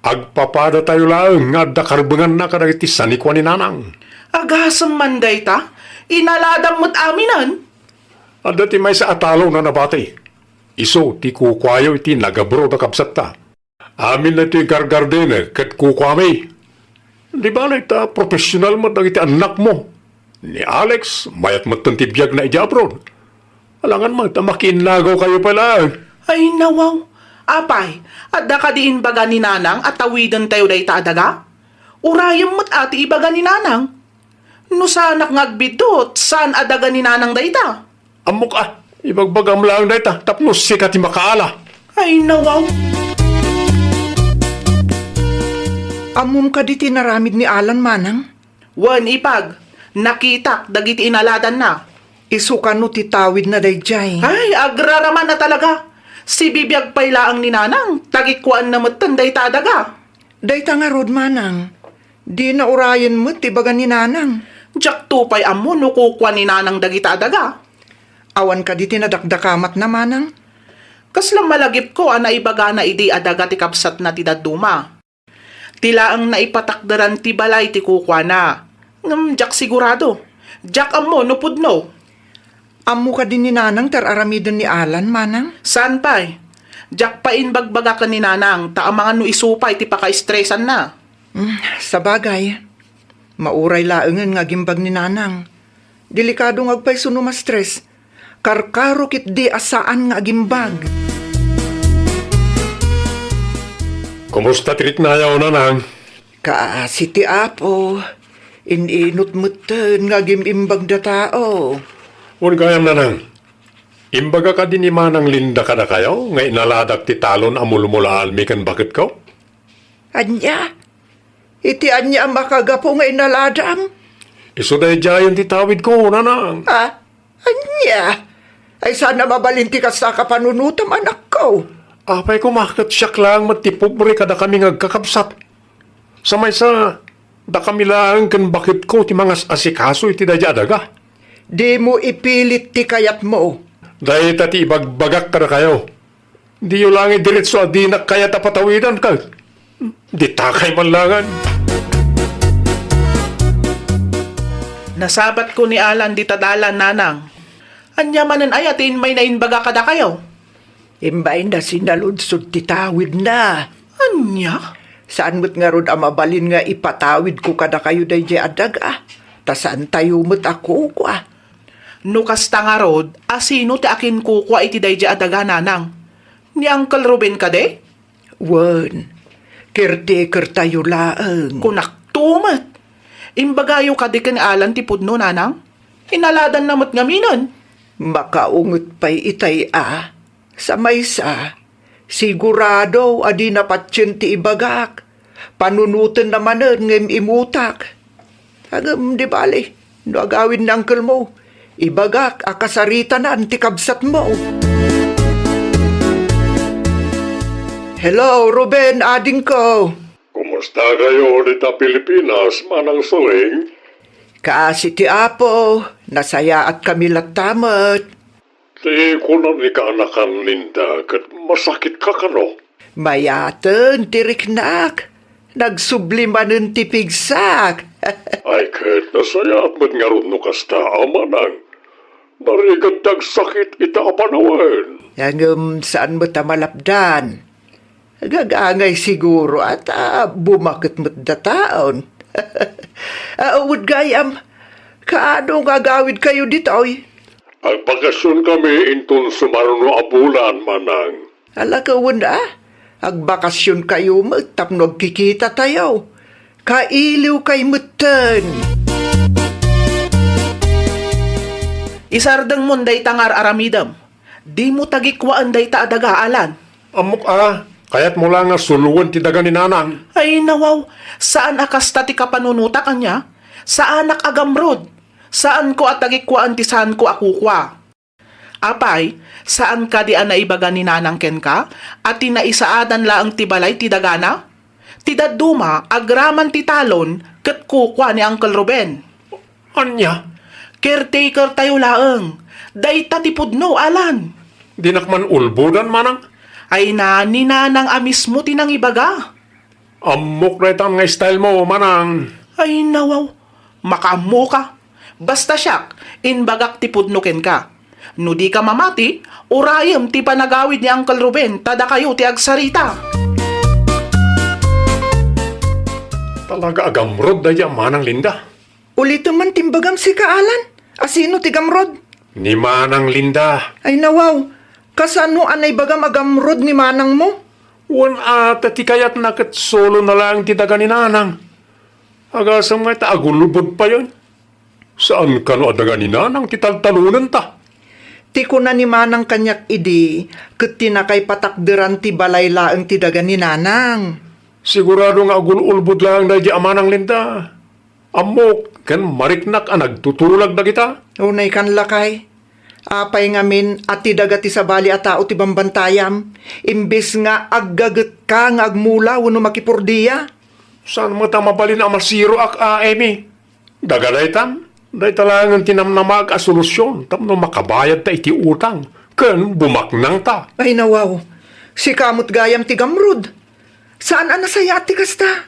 Agpapadatayo laeng nga adda karbenganna kadagiti sanikua ni Nanang. Agasem man dayta, inaladam met aminen. Adda ti maysa a talon a nabati. Isu ti kukuayo iti nag-abroad a kabsatta. Amin daytoy gargardener ket kukuami. Di bale ta professional met dagiti annakmo. Ni Alex, mayat metten ti biagna idiay abroad. Alangan met a makiinnagaw kayo pay laeng. Ay, nawaw. Apay, adda kadi imbaga ni Nanang a tawidentayo dayta a daga? Urayem met a ti ibaga ni Nanang. No saanak nga agbiddut, saan a daga ni Nanang dayta? Ammok a, ibagbagam laeng dayta tapno sika ti makaala. Ay, nawaw. Ammom kadi ti inaramid ni Alan, Manang? Wen, ipag, nakitak dagiti inaladanna. Isu kano ti tawidna daydiay? Ay, agraraman a talaga. Sibibiag pay laeng ni Nanang, ta kikuaenna metten dayta a daga. Dayta ngarud, Manang, dina urayen met ti ibaga ni Nanang. Diakto pay ammo no kukua ni Nanang dagita a daga. Awan kadi ti nadakdakamatna, Manang? Kasla malagipko a naibagana idi a daga ti kabsatna ti dadduma. Ti laeng naipatakderan ti balay ti kukuana. Ngem diak sigurado. Diak ammo no pudno. Ammo kadi ni Nanang ti ar-aramiden ni Alan, Manang? Saan pay? Diak pay imbagbaga ken ni Nanang ta amangan no isu pay ti pakaestresanna. Mm, sabagay, mauray laengen nga agimbag ni Nanang. Delikado nga agpayso no ma-stress. Karkaro ketdi a saan nga agimbag. Kumusta ti riknayo, Nanang? Kaasi ti Apo, in-inut metten nga agim-imbag datao. Wen gayam, Nanang, imbaga kadi ni Manang Linda kadakayo nga inaladak ti talon a mulmulaalmi ken baketko? Ania? Iti ania a makagapu nga inaladam? Isu daydiayen ti tawidko, Nanang. Ah, ania? Ay, saan a mabalin ti kasta a kapanunotam, anakko? Apay koma ket siak laeng met ti pobre kadakami nga agkakabsat. Sa maysa, dakami laeng ken baketko ti mangas-asikaso iti daydiay a daga. Dimo ipilit ti kayatmo. Dayta ti ibagbagak kadakayo. Diyo laeng idiretso a dinak kayat a patawidan ket ditakay man laengen. Nasabatko ni Alan dita dalan, nanang. Ania manen aya ti immay naimbaga kadakayo? Immay na sinaludsod ti tawidna. Ania? Saan met ngarud a mabalin nga ipatawidko kadakayo daydiay a daga, ta saantayo met a kukua. No kasta ngarud, a sino ti akinkukua iti daydiay a daga, nanang? Ni Uncle Ruben kadi? Wen, caretakertayo laeng. Kunakto met. Imbagayo kadi ken Alan ti pudno, nanang? Inaladanna met ngaminen. Makaunget pay itay a. Sa maysa, sigurado a dina patien ti ibagak. Panunotenna manen nga im-imutak. Ngem di bale, no agawid ni uncle mo, ibagak a kasaritanan ti kabsatmo. Hello, Ruben, adingko. Kumusta kayo dita Pilipinas, Manang Suling? Kaasi ti Apo, nasayaat kami latta met. Ti kuna ni kaanakan, Linda, ket masakit ka kano? Mayaten ti riknak. Nagsubli manen ti pigsak. Ay, ket nasayaat met ngarud no kasta, a manang. Narigat ti agsakit ita a panawen. Ngem saan met a malapdan. Gagangay siguro a ta bumaket met dataon. Ah, awan gayam, kaano nga agawid kayo ditoy? Agbakasyon kami inton sumaruno a bulan, manang. Ala, kawen a, agbakasyon kayo met tapno agkikita tayo. Kailiw kay metten. Isardengmon dayta nga ar-aramidem. Dimo tagikuaen dayta a daga, Alan. Ammok a, kayatmo la nga suloen ti daga ni Nanang. Ay, nawaw, saan a kasta ti kapanunotak, ania? Saanak a gamrod. Saanko a tagikuaen ti saanko a kukua. Apay, saan kadi a naibaga ni Nanang kenka a ti naisaadan laeng ti balay ti dagana? Ti dadduma, agraman ti talon ket kukua ni Uncle Ruben. Ania? Caretaker tayo laeng. Dayta ti pudno, Alan. Dinak man ulbodan, manang. Ay na, ni Nanang a mismo ti nangibaga. Ammok daytan nga style mo, manang. Ay, nawaw. Makaammoka. Basta siak, imbagak ti pudno kenka. No dika mamati, urayem ti panagawid ni Uncle Ruben, ta dakayo ti agsarita. Talaga a gamrod daydi a Manang Linda. Ulitem man ti imbagam sika, Alan. A sino ti gamrod? Ni Manang Linda. Ay, nawaw. Kasano a naibagam a gamrod ni manangmo? Wen a, ta ti kayatna ket sulona laeng ti daga ni Nanang. Agasem nga ita agulbod payen. Saan kano a daga ni Nanang ti taltalonenta? Ti kuna ni Manang kaniak idi, ket ti nakaipatakderan ti balay laeng ti daga ni Nanang. Sigurado nga agul-ulbod laeng daydi a Manang Linda. Ammok, ken mariknak a nagtutulag dagita. Unay kan lakay. Apay ngamin a ti daga ti sabali a tao ti bambantayam, imbes nga aggagetka nga agmula wenno makipurdia? Saan met a mabalin a masiroak a, Amy? Daga daytan, dayta laengen ti namnamaak a solusion tapno makabayadta iti utang ken bumaknangta. Ay, nawaw, sika met gayam ti gamrod. Saan a nasayaat ti kasta.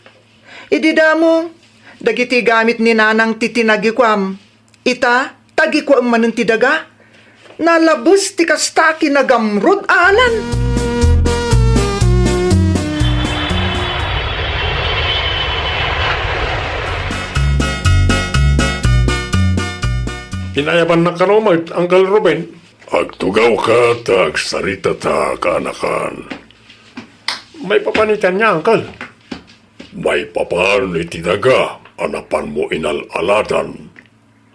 Idi damo, dagiti gamit ni Nanang ti tinagikuam. Ita, tagikuam manen ti daga. Nalabes ti kasta a kinagamrod, Alan. Pinayabannak kano met, Uncle Ruben? Agtugawka ta agsaritata, kaanakan. Maipapan iti ania, Uncle? Maipapan iti daga a napanmo inal-aladan.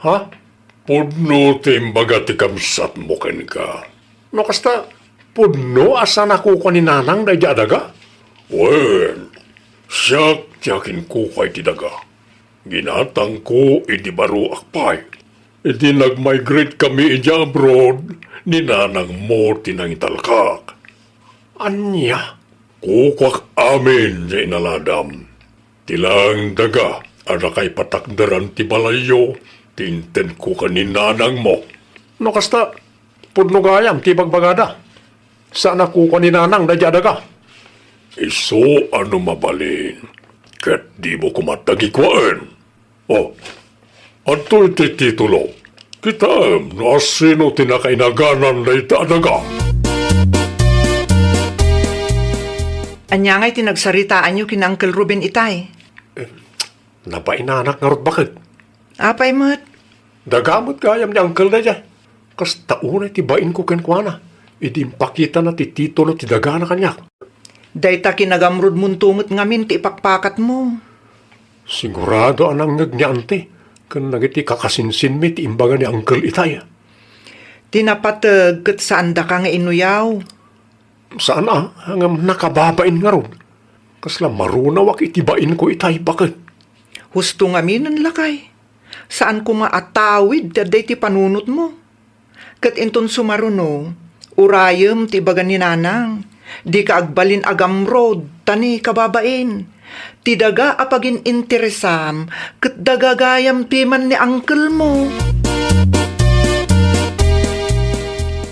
Ha? Pudno ti imbaga ti kabsatmo kenka. No kasta, pudno a saan a kukua ni Nanang daydi a daga? Wen, siak ti akinkukua iti daga. Ginatangko idi baruak pay. Idi nag-migrate kami idiay abroad, ni Nanangmo ti nangitalkak. Ania? Kukuak amin ti inaladam. Ti laeng daga a nakaipatakderan ti balayyo ti intedko ken ni Nanangmo. No kasta, pudno gayam ti ibagbagada. Saan a kukua ni Nanang daydi a daga. Isu a no mabalin, ket dimo koma tagikuaen. O, adtoy ti titulo. Kitaem no asino ti nakainaganan dayta a daga. Ania ngay ti nagsaritaanyo ken Uncle Ruben itay? Eh, nabainanak ngarud, baket. Apay met? Daga met gayam ni Uncle daydiay. Kasta unay ti bainko kenkuana idi impakitana ti titulo ti dagana kaniak. Dayta kinagamrodmonto met ngamin ti ipakpakatmo. Sigurado a nangngeg ni Auntie ken dagiti kakasinsinmi ti imbaga ni Uncle itay. Ti napateg ket saandaka nga inuyaw. Saan a, ngem nakababain ngarud. Kasla marunawak iti bainko itay, baket. Husto ngaminen, lakay. Saan koma a tawid ti adda iti panunotmo. Ket inton sumaruno, urayem ti ibaga ni Nanang. Dika agbalin a gamrod, ta ni kababain. Ti daga a pagin-interesam, ket daga gayam ti man ni uncle-mo.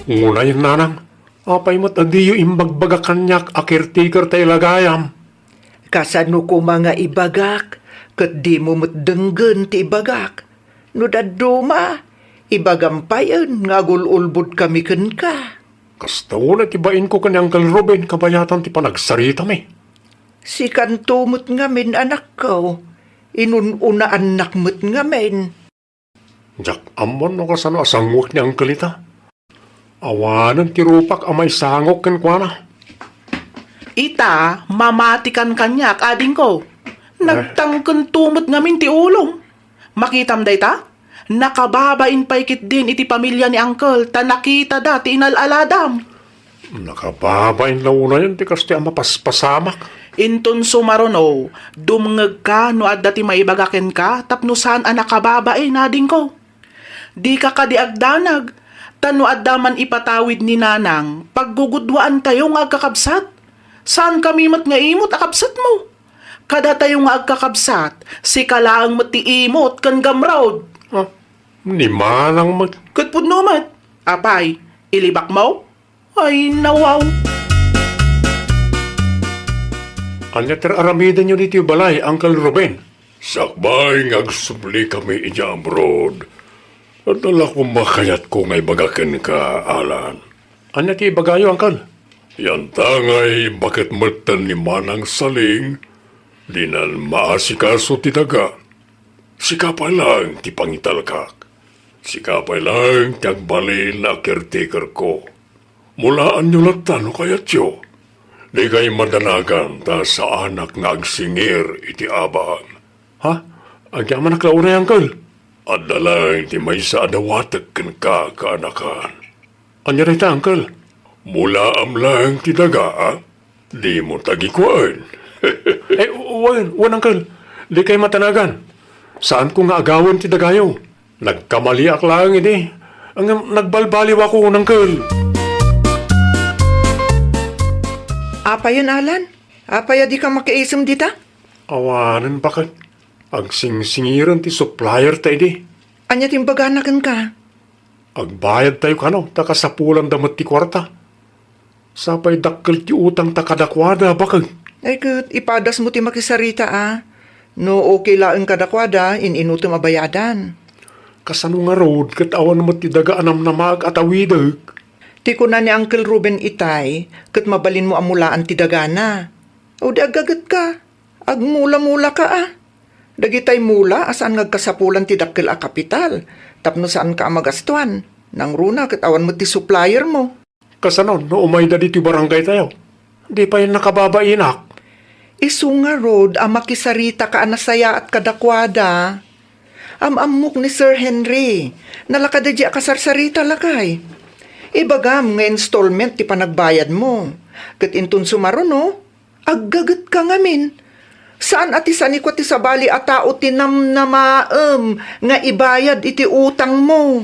Unay, Nanang, apay met a diyo imbagbaga kaniak a caretaker ta ilagayam? Kasano koma nga ibagak, ket dimo met denggen ti ibagak? No dadduma, ibagam payen nga agul-ulbodkami kenka. Kasta unay ti bainko ken ni Uncle Ruben kabayatan ti panagsaritami. Sikanto met ngamin, anakko, inun-unaannak met ngamin. Diak ammo no kasano a sanguek ni Uncle ita. Awanen ti rupak a maisangok kenkuana. Ita, mamatikan kaniak, adingko. Eh? Nagtangkento met ngamin ti ulom. Makitam dayta? Nakababain pay ketdin iti pamilia ni Uncle ta nakitada ti inal-aladam. Nakababain la unayen ti kastoy a mapaspasamak. Inton sumaruno, dumngegka no adda ti maibaga kenka tapno saan a nakababain, adingko. Dika kadi agdanag, ta no adda man ipatawid ni Nanang, paggugudwaantayo nga agkakabsat. Saankami met nga imot a kabsatmo. Kadatayo nga agkakabsat, sika laeng met ti imot ken gamrod. Ah, ni Manang met. Ket pudno met. Apay, ilibakmo? Ay, nawaw. Ania ti ar-aramidenyo ditoy balay, Uncle Ruben? Sakbay nga agsublikami idiay abroad, adda la koma kayatko nga ibaga kenka, Alan. Ania ti ibagayo, Uncle? Yantangay baket metten ni Manang Saling, dinan maasikaso ti daga. Sika pay laeng ti pangitalkak. Sika pay laeng ti agbalin a caretakerko. Mulaanyo latta no kayatyo. Dikay madanagan ta saanak nga agsingir iti abaan. Ha? Agyamanak la unay, Uncle. Adda laeng ti maysa a dawatek kenka, kaanakan. Ania dayta, Uncle? Mulaam laeng ti daga, a? Dimo tagikuaen. Eh, wen, wen, Uncle. Dikay madanagan. Saanko nga agawen ti dagayo. Nagkamaliak laeng idi. Ngem nagbalbaliwakon, Uncle. Apayen, Alan? Apay a dika makiisem dita? Awanen, baket. Agsingsingiren ti supplierta idi. Ania ti imbagana kenka? Agbayadtayo kano, ta kasapulanda met ti kuarta. Sapay dakkel ti utangta kadakuada, baket. Ay ket, ipadasmo ti makisarita a. No okay laeng kadakuada, in-inutem a bayadan. Kasano ngarud ket awan met ti daga a namnamaek a tawidek? Ti kuna ni Uncle Ruben itay, ket mabalinmo a mulaan ti dagana. O di aggagetka. Agmula-mulaka a. Dagitay mula a saan nga agkasapulan ti dakkel a kapital, tapno saanka a magastuan. Nangruna ket awan met ti suppliermo. Kasano no umayda ditoy barangaytayo? Di pay nakababainak. Isu ngarud a makisaritaka a nasayaat kadakuada. Am-ammok ni Sir Henry. Nalaka daydi a kasarsarita, lakay. Ibagam nga installment ti panagbayadmo. Ket inton sumaruno, aggagetka ngamin. Saan a ti sanikua ti sabali a tao ti namnamaem nga ibayad iti utangmo.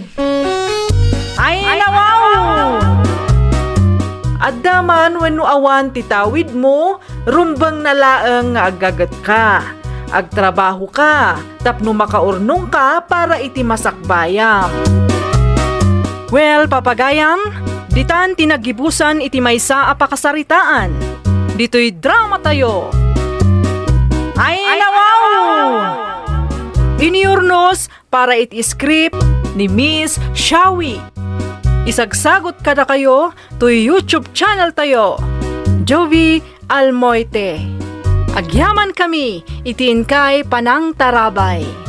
Ay, nawaw! Adda man wenno awan ti tawidmo, rumbengna laeng nga aggagetka. Agtrabahoka tapno makaurnongka para iti masakbayam. Well, papagayam, Ditan ti naggibusan iti maysa a pakasaritaan. Ditoy dramatayo. Ay, nawaw! Iniurnos para iti script ni Miss Shawi. Isagsagot kadakayo toy YouTube channel tayo, Jovie Almoite. Agyaman kami iti inkay panangtarabay.